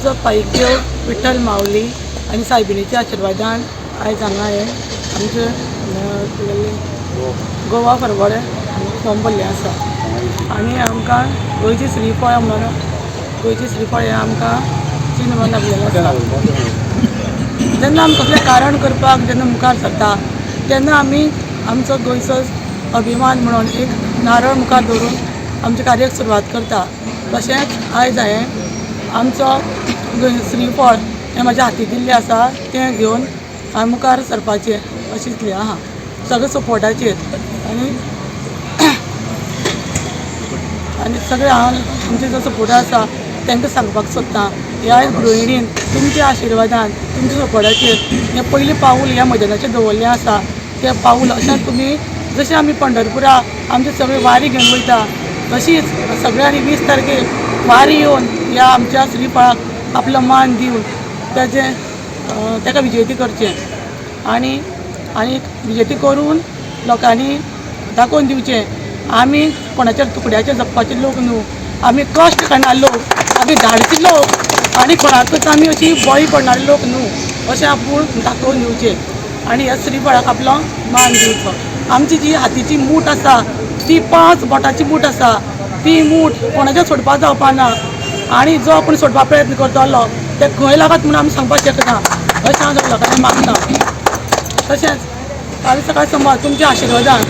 आमचो पाईकदेव विठ्ठल माऊली आनी सायबिणीच्या आशिर्वादान आयज हांगा हें आमचें गोवा फॉरवर्ड फॉर्म भरलें आसा आनी आमकां गोंयची श्रीफळ म्हणून गोंयची श्रीफळ हें आमकां चिन्न म्हणून लागलेलें आसा. जेन्ना आमी कसलें कारण करपाक जेन्ना मुखार सरता तेन्ना आमी आमचो गोंयचो अभिमान म्हणून एक नारळ मुखार दवरून आमच्या कार्याक सुरवात करता. तशेंच आयज हांवें आमचो श्रीफळ हें म्हाज्या हाती दिल्लें आसा तें घेवन हांवें मुखार सरपाचें अशें इतलें आहा सगळें सपोर्टाचेर आनी आनी सगळें हांव आमचे जो सपोर्ट आसा तांकां सांगपाक सोदता ह्या गृहिणीन तुमच्या आशिर्वादान तुमच्या सपोर्टाचेर हें पयलें पावूल ह्या मैदानाचेर दवरलें आसा तें पावूल अशें तुमी जशें आमी पंढरपुरा आमची सगळी वारी घेवन वयता तशीच सगळ्यांनी 20 तारखेक वारी येवन ह्या आमच्या श्रीफळाक आपलो मान दिवन ताजें ताका विजेती करचें आनी आनी विजेती करून लोकांनी दाखोवन दिवचें आमी कोणाच्या तुकड्याचेर जगपाचे लोक न्हू, आमी कश्ट करणारे लोक, आमी धाडसी लोक आनी कोणाकूच आमी अशी बळी पडणारे लोक न्हू अशें आपूण दाखोवन दिवचें आनी ह्या श्रीफळाक आपलो मान दिवचो. आमची जी हातीची मूठ आसा ती 5 बोटाची मूठ आसा, ती मूठ कोणाच्या सोडपाक जावपा ना आनी जो आपूण सोडपाक प्रयत्न करतलो ते खंय लागत म्हणून आमी सांगपाक शकना अशें हांव लोकांनी मागता. तशेंच काल सकाळ समज तुमच्या आशिर्वादान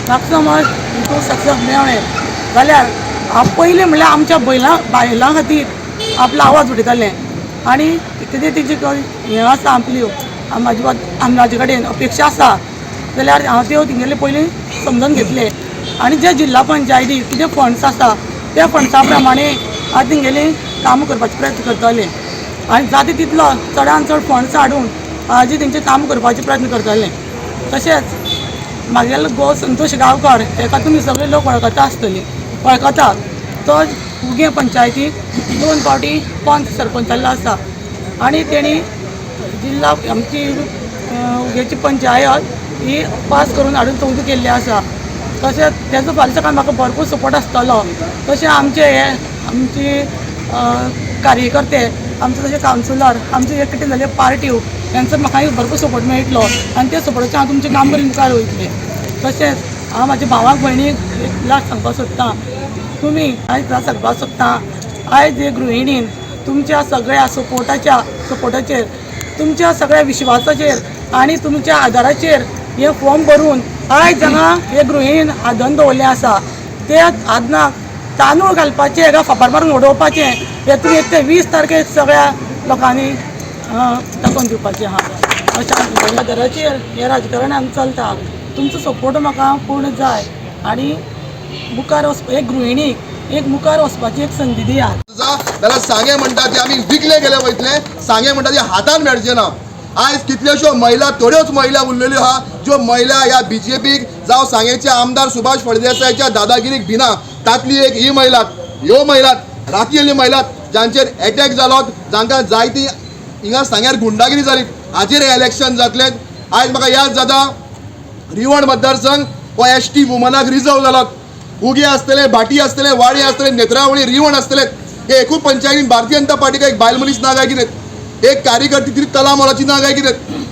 म्हाका समज हितून सक्सेस मेळ्ळें जाल्यार हांव पयलीं म्हणल्यार आमच्या बायलां खातीर आपलो आवाज उठयतालें आनी कितें तेजी हें आसा आपल्यो म्हाजे कडेन अपेक्षा आसा जाल्यार हांव त्यो तेंगेले पयलीं समजून घेतलें आनी जे जिल्हा पंचायती कितें फंड्स आसा त्या फंड्सा प्रमाणे हांव तेंगेली कामां करपाचे प्रयत्न करतलें आनी जाता तितलो चडान चड फंड्स हाडून हाजी तेंचें काम करपाचे प्रयत्न करतलें. तशेंच म्हागेलो घोव संतोष गांवकर हेका तुमी सगळे लोक वळखता आसतली, वळखता. तो उगें पंचायतीक 2 फावटी पंच सरपंच जाल्लो आसा आनी तेणी जिल्हा आमची उगेची पंचायत ही पास करून हाडून 14 केल्ली आसा. तशेंच तेजो फाल्यां सकाळी म्हाका भरपूर सपोर्ट आसतलो. तशें आमचे हे आमची कार्यकर्ते आमचे तशें कावन्सिलर आमचे हे कितें जाले पार्ट्यो हेंचो म्हाका भरपूर सपोर्ट मेळटलो आनी त्या सपोर्टाचेर हांव तुमचें काम करून मुखार वयतलें. तशेंच हांव म्हाज्या भावाक भयणीक एक लास्ट सांगपाक सोदता, तुमी आयज सांगपाक सोदता आयज हे गृहिणीन तुमच्या सगळ्या सपोर्टाचेर तुमच्या सगळ्या विश्वासाचेर आनी तुमच्या आदाराचेर हे फॉर्म भरून आयज हांगा हे गृहिणीन आदन दवरलें आसा ते आदनाक तांदूळ घालपाचें काय फापार मारून उडोवपाचें हें तुमी एक ते 20 तारखेक सगळ्या लोकांनी दाखोवन दिवपाचें आहा. अशें आदाराचेर हें राजकारण हांगा चलता. तुमचो सपोर्ट म्हाका पूर्ण जाय आनी मुखार वच एक गृहिणीक एक मुखार वचपाची एक संदी दियात. जाल्यार सांगे म्हणटा ते आमी विकले गेले वयतले, सांगे म्हणटा ते हातान मेळचे ना. आयज कितल्योश्यो महिला, थोड्योच महिला उरलेल्यो आहा ज्यो महिला ह्या बीजेपीक जावं सांगेचे आमदार सुभाष फळदेसायाच्या दादागिरीक भिना. तांतली एक ही महिला, ह्यो महिला राती येयल्ली महिला जांचेर एटॅक जालो, जांकां जायती हिंगा सांग्यार गुंडागिरी जाली, हाचेर हे इलेक्शन जातलें. आयज म्हाका याद जाता रिवण मतदारसंघ हो एस टी वुमनाक रिजर्व जालो. उगे आसतले, भाटी आसतले, वाडी आसतले, नेत्रावळी, रिवण आसतले. हे एकूच पंचायतीन भारतीय जनता पार्टीक एक बायल मनीस ना काय कितें, एक कार्यकर्ती तरी तला मोलाची ना काय कितें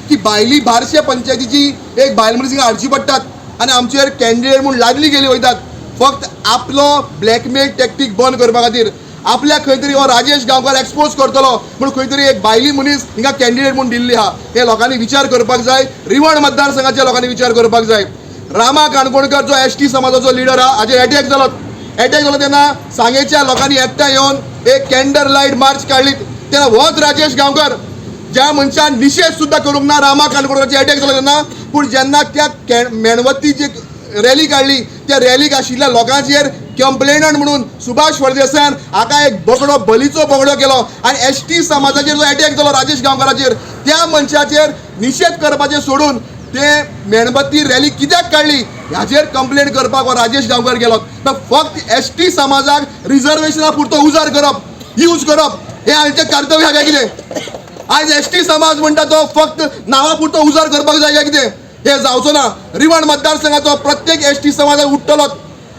की बायली बारशे पंचायतीची एक बायल मनीस हिंगा हाडची पडटात आनी आमचेर कॅन्डिडेट म्हूण लागली गेली वयतात फक्त आपलो ब्लॅकमेल टॅक्टीक बंद करपा खातीर. आपल्याक खंय तरी हो राजेश गांवकार एक्सपोज करतलो म्हूण खंय तरी एक बायली मनीस हिंगा कॅन्डिडेट म्हूण दिल्ली आहा. हे लोकांनी विचार करपाक जाय, रिवण मतदारसंघाच्या लोकांनी विचार करपाक जाय. रामा काणकोणकर जो एस टी समाजाचो लिडर आहा हाचेर एटॅक जालो. एटॅक जालो तेन्ना सांगेच्या लोकांनी एकठांय येवन एक कॅन्डल लायट मार्च काडली. तेन्ना होच राजेश गांवकर ज्या मनशान निशेध सुद्दां करूंक ना रामा काणकोणकराचेर एटॅक जालो तेन्ना, पूण जेन्ना त्या मेणबत्ती जी रॅली काडली त्या रॅलीक आशिल्ल्या लोकांचेर कंप्लेनंट म्हणून सुभाष फळदेसायान हाका एक बोकडो, बलीचो बोकडो केलो आनी एस टी समाजाचेर जो एटॅक जालो राजेश गांवकराचेर त्या मनशाचेर निशेध करपाचें सोडून ते मेणबत्ती रॅली कित्याक काडली हाचेर कंप्लेन करपाक हो राजेश गांवकर गेलो. तर फक्त एस टी समाजाक रिजर्वेशना पुरतो उजार करप, यूज करप हें हांचें कर्तव्य आहा काय कितें? आयज एस टी समाज म्हणटा तो फक्त नांवा पुरतो उजार करपाक जाय काय कितें? हे जावचो ना. रिवण मतदारसंघाचो प्रत्येक एस टी समाजाक उठ्ठलो.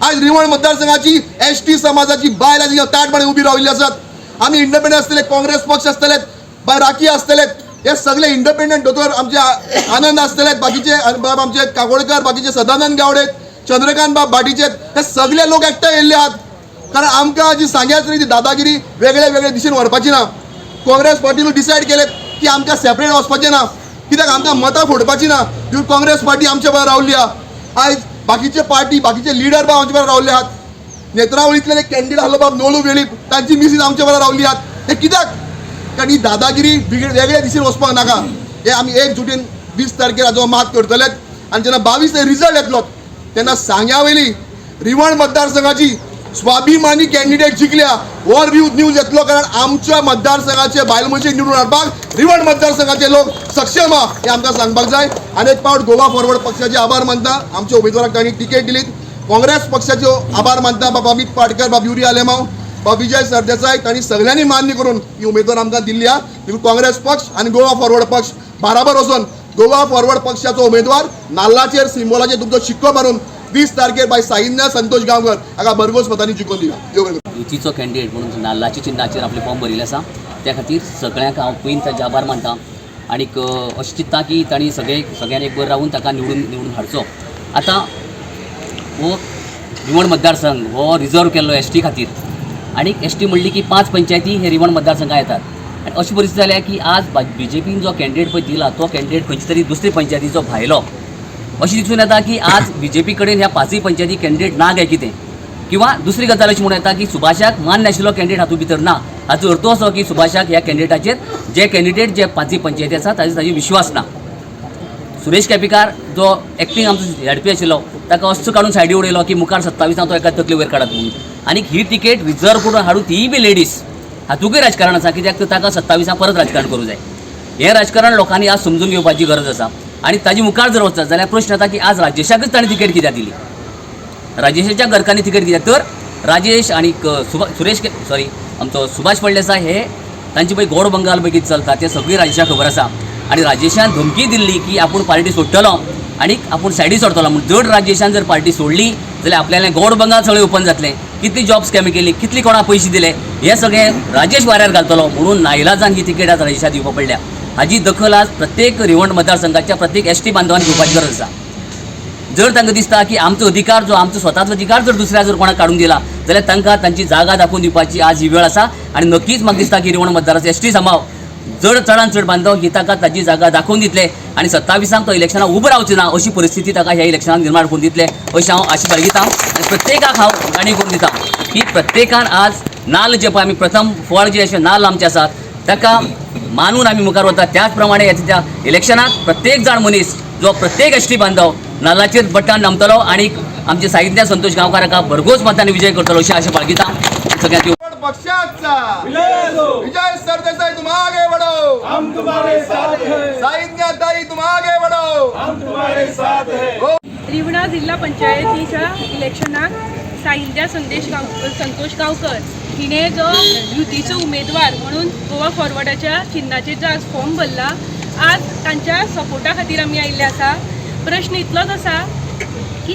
आयज रिवण मतदारसंघाची एस टी समाजाची बायल आयज ताटपणे उबी राविल्ली आसात. आमी इंडिपेंडंट आसतले, काँग्रेस पक्ष आसतले, बाय राखी आसतले, हे सगळे इंडिपेंडंट दोतोर आमचे आनंद आसतले, बाकीचे बाब आमचे काकोडकर, बाकीचे सदानंद गावडे, चंद्रकांत बाब भाटीचे, हे सगळे लोक एकठांय येयल्ले आहात. कारण आमकां जी सांग्याच ती दादागिरी वेगळे वेगळे दिशेन व्हरपाची ना. काँग्रेस पार्टीन डिसायड केलें की आमकां सेपरेट वचपाचें ना, कित्याक आमकां मतां फोडपाची ना. देखून काँग्रेस पार्टी आमच्या बरोबर रावली आहा. आयज बाकीचे पार्टी बाकीचे लिडर बाब आमचे बरोबर रावले आहात. नेत्रावळींतले एक कॅन्डिडेट आसलो बाब नोलू वेळीप, तांची मिसीस आमच्या बरोबर रावली आहात. हे कित्याक? कारण ही दादागिरी वेगळे दिशेन वचपाक नाका. हे आमी एकजुटीन 20 तारखेर हाजो मात करतले आनी जेन्ना 22 रिजल्ट येतलो तेन्ना सांग्या वयली रिवण मतदारसंघाची स्वाभिमानी कॅन्डिडेट जिखल्या हो न्यूज येतलो. कारण आमच्या मतदारसंघाचे बायल मनशेक निवडून हाडपाक रिवण मतदारसंघाचे लोक सक्षम आहा हें आमकां सांगपाक जाय. आनी एक पावट गोवा फॉरवर्ड पक्षाचे आभार मानता, आमच्या उमेदवाराक तांणी तिकेट दिली. काँग्रेस पक्षाचे आभार मानता, बाबा अमित पाटकर, बाब युरी आलेमाव, बाब विजय सरदेसाय, तांणी सगळ्यांनी मान्य करून ही उमेदवार आमकां दिल्ली आहा. देखून काँग्रेस पक्ष आनी गोवा फॉरवर्ड पक्ष बराबर वचून गोवा फॉरवर्ड पक्षाचो उमेदवार नाल्लाचेर सिंबॉलाचेर तुमचो शिक्को मारून 20 तारखेर बाय साईन्या संतोष गांवकर हाका भरघोस मतांनी जिखोवन दिया. देव बरें करूं. युतीचो कॅन्डिडेट म्हणून नाल्लाच्या चिन्हाचेर आपले फॉर्म भरिल्ले आसा. त्या खातीर सगळ्यांक हांव पयलीं तांचे आभार मानता आनीक अशें चिंत्ता की तांणी सगळ्यांनी एक बरें रावून ताका निवडून हाडचो. आतां हो रिवण मतदारसंघ हो रिजर्व केल्लो एस टी खातीर आनी एस टी म्हणली की 5 पंचायती हे रिवण मतदारसंघात येतात. आनी अशी परिस्थिती जाल्या की आज बी जे पीन जो कॅन्डिडेट पळय दिला तो कॅन्डिडेट खंयची तरी दुसरी पंचायतीचो भायलो अशें दिसून येता की आज बी जे पी कडेन ह्या 5 पंचायती कॅन्डिडेट ना काय कितें. किंवा दुसरी गजाल अशी म्हणूं येता की सुभाषाक मान्य आशिल्लो कॅन्डिडेट हातूंत भितर ना. हाचो अर्थ असो की सुभाषाक ह्या कॅन्डिडेटाचेर जे कॅन्डिडेट जे 5 पंचायती आसा ताजेर ताजेर विश्वास ना. सुरेश केपेकार जो एक्टींग आमचो झेडपी आशिल्लो ताका असो काडून सायडी उडयलो की मुखार 27 तो एका तकले वयर काडात म्हणून. आनी ही तिकेट रिजर्व करून हाडून तीय बी लेडीज हातूंकय राजकारण आसा, कित्याक तर ताका 27 परत राजकारण करूं जाय. हें राजकारण लोकांनी आज समजून घेवपाची गरज आसा. आनी ताजे मुखार जर वचत जाल्यार प्रश्न येता की आज राजेशाकच ताणें तिकेट कित्याक दिली, राजेशाच्या घरकांनी तिकेट कित्याक? तर राजेश आनी सुरेश सॉरी आमचो सुभाष फळदेसाय हे तांची पळय गोड बंगाल पळय कितें चलता तें सगळी राजेशाक खबर आसा. आनी राजेशान धमकी दिल्ली की आपूण पार्टी सोडटलो आनी आपूण सायडी सोडटलो म्हूण. जर राजेशान जर पार्टी सोडली जाल्यार आपल्याला गोड बंगाल सगळें ओपन जातलें, कितली जॉब स्कॅम केली, कितली कोणाक पयशे दिले, हें सगळें राजेश वाऱ्यार घालतलो म्हणून नायलाजान ही तिकेट आज राजेशाक दिवपा पडल्या. हाजी दखल आज प्रत्येक रिवण मतदारसंघाच्या प्रत्येक एस टी बांधवान घेवपाची गरज आसा. जर तांकां दिसता की आमचो अधिकार जो आमचो स्वताचो अधिकार जर दुसऱ्या जर कोणाक काडून दिला जाल्यार तांकां तांची जागा दाखोवन दिवपाची आज ही वेळ आसा. आनी नक्कीच म्हाका दिसता की रिवण मतदाराचो एस टी समाव जर चडान चड बांधव ही ताका ताजी जागा दाखोवन दितले आनी 27 तो इलेक्शनाक उबो रावचो ना अशी परिस्थिती ताका ह्या इलेक्शनाक निर्माण करून दितले अशें हांव आशा बाळगितां. आनी प्रत्येकाक हांव जाणीव करून दिता की प्रत्येकान आज नाल्ल जे पळय आमी प्रथम फळ जे अशें नाल्ल आमचे आसात ताका मानून आमी मुखार वता. त्याच प्रमाणे त्या इलेक्शनाक प्रत्येक जाण मनीस जो प्रत्येक एस टी बांधव नाल्लाचेर बटन दामतलो आनी आमचे साहित्य संतोष गांवकार हाका भरघोस मतांनी विजय करतलो अशी आशा बाळगिता. सगळ्यांची पक्षाचा विजय सरदेसाई तुम आगे बढ़ो, हम तुम्हारे साथ हैं, साईन्या ताई तुम आगे बढ़ो, हम तुम्हारे साथ हैं. रिवणा जिल्हा पंचायतीच्या इलेक्शनाक साहिंद्या संतोष गांवकर हिणे जो युतीचो उमेदवार म्हणून गोवा फॉरवर्डाच्या चिन्हाचेर जो आज फॉर्म भरला, आज तांच्या सपोर्टा खातीर आमी आयिल्ले आसा. प्रश्न इतलोच आसा की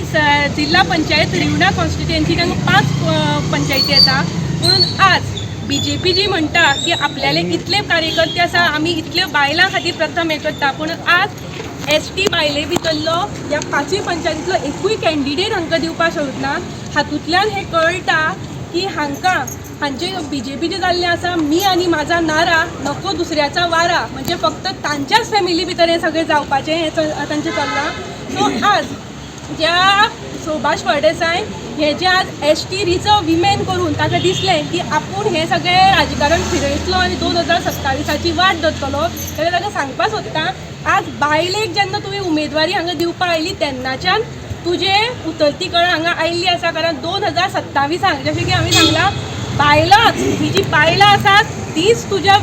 जिल्हा पंचायत रिवणा कॉन्स्टिट्युएन्सीक हांगा 5 पंचायती येता, म्हणून आज बी जे पी जी म्हणटा की आपल्याले इतले कार्यकर्ते आसा, आमी इतले बायलां खातीर प्रथम हें करता, पूण आज एस टी बायले भितरलो ह्या 5 पंचायतींतलो एकूय कॅन्डिडेट हांकां दिवपाक शकना. हातूंतल्यान हें कळटा की हांकां हांचे बी जे पीचें जाल्लें आसा मी आनी म्हाजा नारा नको दुसऱ्याचा वारा, म्हणजे फक्त तांच्याच फॅमिली भितर हें सगळें जावपाचें हें तांचें चल्लां. सो आज ज्या सुभाष फळदेसाय हे जे आज एस टी रिजर्व विमेन करून ताका दिसलें की आपूण हें सगळें राजकारण फिरयतलो आनी 2027 वाट धरतलो, जाल्यार ताका सांगपाक सोदता आज बायलेक जेन्ना तुवें उमेदवारी हांगा दिवपाक आयली तेन्नाच्यान तुजे उतरती कळ हांगा आयिल्ली आसा. कारण 2027 जशें की हांवें सांगलां बायलांच ही जी बायलां आसात तीच तुज्या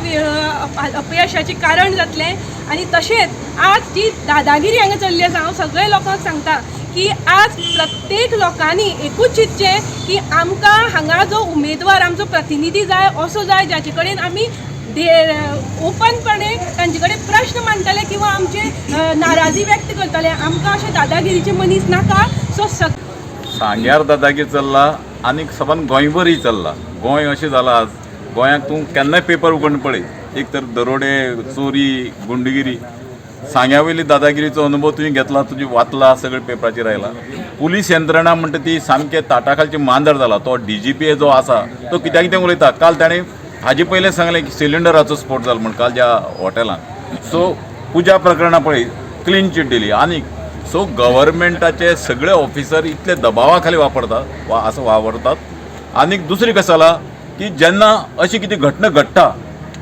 अपयशाचें कारण जातलें. आनी तशेंच आज जी दादागिरी हांगा चल्ली आसा, हांव सगळे लोकांक सांगता की आज प्रत्येक लोकांनी एकूच चिंतचें की आमकां हांगा जो उमेदवार आमचो प्रतिनिधी जाय असो जाय जाचे कडेन आमी ओपनपणे तांचे कडेन प्रश्न मांडटले किंवा आमचे नाराजी व्यक्त करतले. आमकां अशें दादागिरीचे मनीस नाका. सो सांग्यार दादागिरी चल्ला आनी सबंद गोंयभरय चल्ला. गोंय अशें जालां आज गोंयांत तूं केन्नाय पेपर उगडून पळय, एक तर दरोडे, चोरी, गुंडगिरी, सांग्या वयली दादागिरीचो अनुभव तुवें घेतला, तुजी वाचला, सगळे पेपराचेर आयला. पुलीस यंत्रणा म्हणटा ती सामके ताटा खालची मांजर जाला. तो DGP जो आसा तो कित्याक कितें उलयता. काल ताणें हाजे पयलें सांगलें की सिलिंडराचो स्फोट जालो म्हण काल ज्या हॉटेलान. सो पुजा प्रकरणां पळय क्लीन चीट दिली. आनीक सो गव्हर्मेंटाचे सगळे ऑफिसर इतले दबावा खाली वापरतात वा असं वावरतात. आनीक दुसरी गजाल की जेन्ना अशी कितें घटना घडटा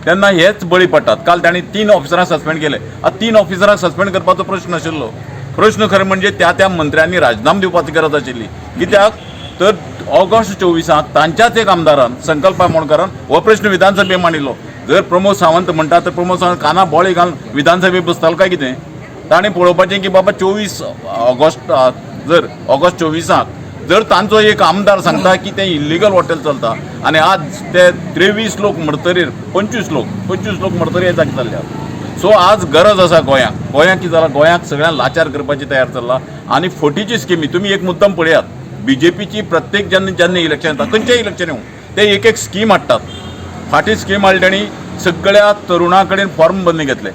तेन्ना हेच बळी पडटात. काल तांणी 3 ऑफिसरांक सस्पेंड केले. आतां 3 ऑफिसरांक सस्पेंड करपाचो प्रश्न आशिल्लो. प्रश्न खरें म्हणजे त्या त्या मंत्र्यांनी राजीनामो दिवपाची गरज आशिल्ली. कित्याक तर ऑगस्ट 24 तांच्याच एक आमदारान संकल्प आमोणकारान हो प्रश्न विधानसभेत मांडिल्लो. जर प्रमोद सावंत म्हणटा तर प्रमोद सावंत काना बोळे घालून विधानसभेत बसतालो काय कितें? ताणें पळोवपाचें की बाबा 24 ऑगस्ट जर ऑगस्ट 24 जर तांचो एक आमदार सांगता की तें इल्लिगल हॉटेल चलता आनी आज ते 23 लोक मरतरीर 25 लोक मरतरीर हे जागे जाल्ले आसा. सो आज गरज आसा गोंयांक. गोंयांक कितें जालां, गोंयांक सगळ्यांक लाचार करपाची तयार चल्ला. आनी फटीची स्किमी तुमी एक मुद्दम पळयात, बीजेपीची प्रत्येक जेन्ना जेन्ना इलेक्शन येता, खंयचेय इलेक्शन येवं, ते एक एक स्कीम हाडटात. फाटीं स्कीम हाडली तांणी सगळ्या तरुणां कडेन फॉर्म बंद घेतले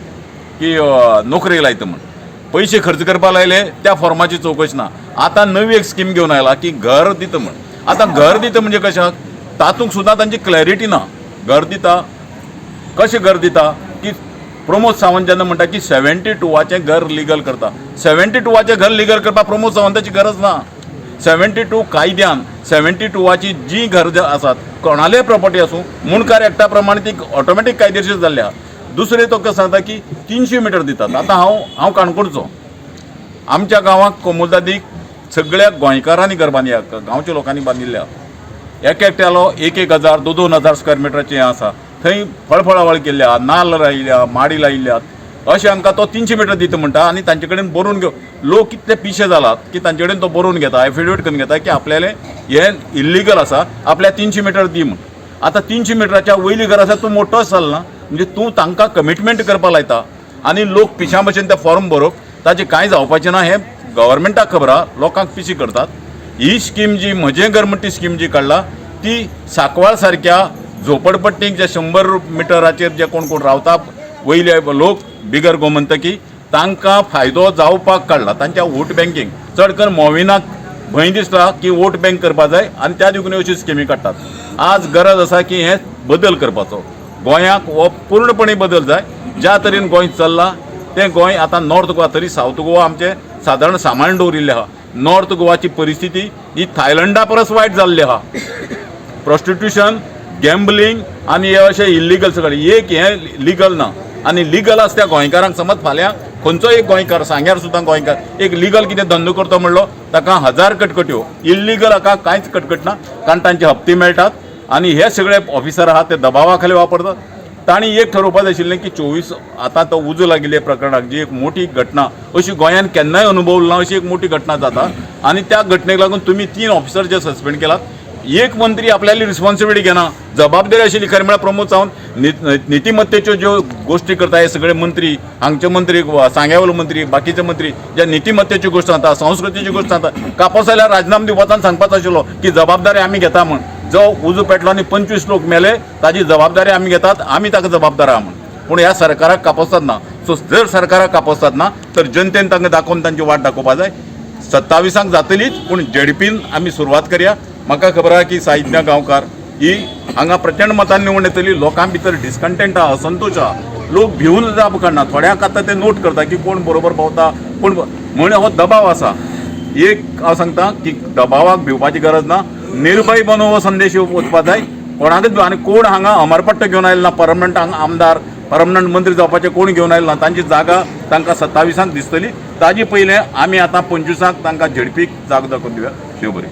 की नोकरेक लायता म्हण, पयशे खर्च करपाक लायले, त्या फॉर्माची चवकशी ना. आतां नवी एक स्कीम घेवन आयला की घर दिता म्हण. आतां घर दिता म्हणजे कशाक, तातूंत सुद्दां तांची क्लॅरिटी ना. घर दिता कशें घर दिता की प्रमोद सावंत जेन्ना म्हणटा की 72वाचें घर लिगल करता, 72वाचें घर लिगल करपाक प्रमोद सावंताची गरज ना. 72 कायद्यान 72वाची जी घर आसात कोणाले प्रॉपर्टी आसूं मुंडकार एक्टा प्रमाणे ती ऑटोमॅटीक कायदेशीर जाल्ली आसा. दुसरें तो कशें सांगता की 300 मिटर दितात. आतां हांव काणकोणचो, आमच्या गांवाक कोमुलदादीक सगळ्या गोंयकारांनी घर बांदल्या, गांवच्या लोकांनी बांदिल्ल्या. एक एकट्यालो 1-1 हजार 2-2 हजार स्क्वेअर मिटराचें हें आसा, थंय फळफळावळ केल्ल्या, नाल्ल लायल्या, माडी लायल्यात. अशें आमकां तो 300 मिटर दिता म्हणटा आनी तांचे कडेन बरोवन घेवन लोक कितले पिशे जालात की तांचे कडेन तो बरोवन घेता, एफिडेवीट करून घेता की आपल्याले हें इल्लिगल आसा, आपल्या 300 मिटर दी म्हण. आतां 300 मिटराच्या वयली घर आसा, तूं मोठोच जाल ना, म्हणजे तूं तांकां कमिटमेंट करपाक लायता आनी लोक पिशां भशेन ते फॉर्म भरोवप, ताचें कांय जावपाचें ना हें गव्हर्मेंटाक खबर आहा, लोकांक पिशी करतात. ही स्कीम जी म्हजें घर म्हणटी स्कीम जी काडला ती सांकवाळ सारक्या झोपडपट्टीक जे 100 मिटराचेर जे कोण कोण रावता वयले लोक बिगर गोमंतकी तांकां फायदो जावपाक काडला. तांच्या वोट बँकींग चड करून मोविनाक भंय दिसता की वोट बँक करपा जाय आनी त्या देखून अश्यो स्किमी काडटात. आज गरज आसा की हें बदल करपाचो, गोंयाक हो पूर्णपणे बदल जाय. ज्या तरेन गोंय चल्लां तें गोंय आतां नॉर्थ गोवा तरी सावथ गोवा आमचें सादारण सांबाळून दवरिल्लें आहा. नॉर्थ गोवाची परिस्थिती ही थायलंडा परस वायट जाल्ली आहा. प्रोस्टिट्युशन, गॅम्बलिंग आनी हे अशें इल्लिगल सगळें एक हें लिगल ना. आनी लिगल आसा त्या गोंयकारांक समज फाल्यां खंयचो एक गोंयकार सांग्यार सुद्दां गोंयकार एक लिगल कितें धंदो करता म्हणलो ताका 1000 कटकट्यो, इल्लिगल हाका कांयच कटकट ना, कारण तांचे हप्ते मेळटात. आनी हे सगळे ऑफिसर आहात ते दबावा खाली वापरतात. तांणी एक ठरोवपाक जाय आशिल्लें की 24 आतां तो उजो लागिल्ले प्रकरणाक जी एक मोठी घटना अशी गोंयान केन्नाय अनुभवली ना अशी एक मोठी घटना जाता आनी त्या घटनेक लागून तुमी 3 ऑफिसर जे सस्पेंड केलात, एक मंत्री आपल्याली रिस्पॉन्सिबिलिटी घेना, जबाबदारी आशिल्ली खरें म्हळ्यार प्रमोद सावंत नितिमत्तेच्यो ज्यो गोश्टी करता हे सगळे मंत्री, हांगचे मंत्री, सांग्यावयलो मंत्री, बाकीचे मंत्री ज्या नितिमत्तेच्यो गोश्टी सांगता, संस्कृतीच्यो गोश्टी सांगता, कापोस जाल्यार राजीनामो दिवपाचो सांगपाचो आशिल्लो की जबाबदारी आमी घेता म्हण. जो उजो पेटलो आनी 25 लोक मेले ताजी जबाबदारी आमी घेतात, आमी ताका जबाबदार आहा म्हण. पूण ह्या सरकाराक कापोसतात ना. सो जर सरकाराक कापोसतात ना तर जनतेन तांकां दाखोवन तांची वाट दाखोवपा जाय. 27 जातलीच, पूण जेडपीन आमी सुरवात करया. म्हाका खबर आहा की साहित्य गांवकार ही हांगा प्रचंड मतान निवडून येतली. लोकां भितर डिस्कंटेंट आहा, असंतोश आहा, लोक भिवन जाप काडना. थोड्यांक आतां ते नोट करता की कोण बरोबर पावता कोण, म्हण हो दबाव आसा. एक हांव सांगता की दबावाक भिवपाची गरज ना, निर्भय बनो हो संदेश वचपा जाय कोणाकच. आनी कोण हांगा अमरपट्टो घेवन आयलो ना, परमनंट हांगा आमदार, परमनंट मंत्री जावपाचे कोण घेवन आयलो ना, तांची जागा तांकां 27 दिसतली. ताजे पयलें आमी आतां 25 तांकां झेडपीक जागो दाखोवन दिवया. देव बरें.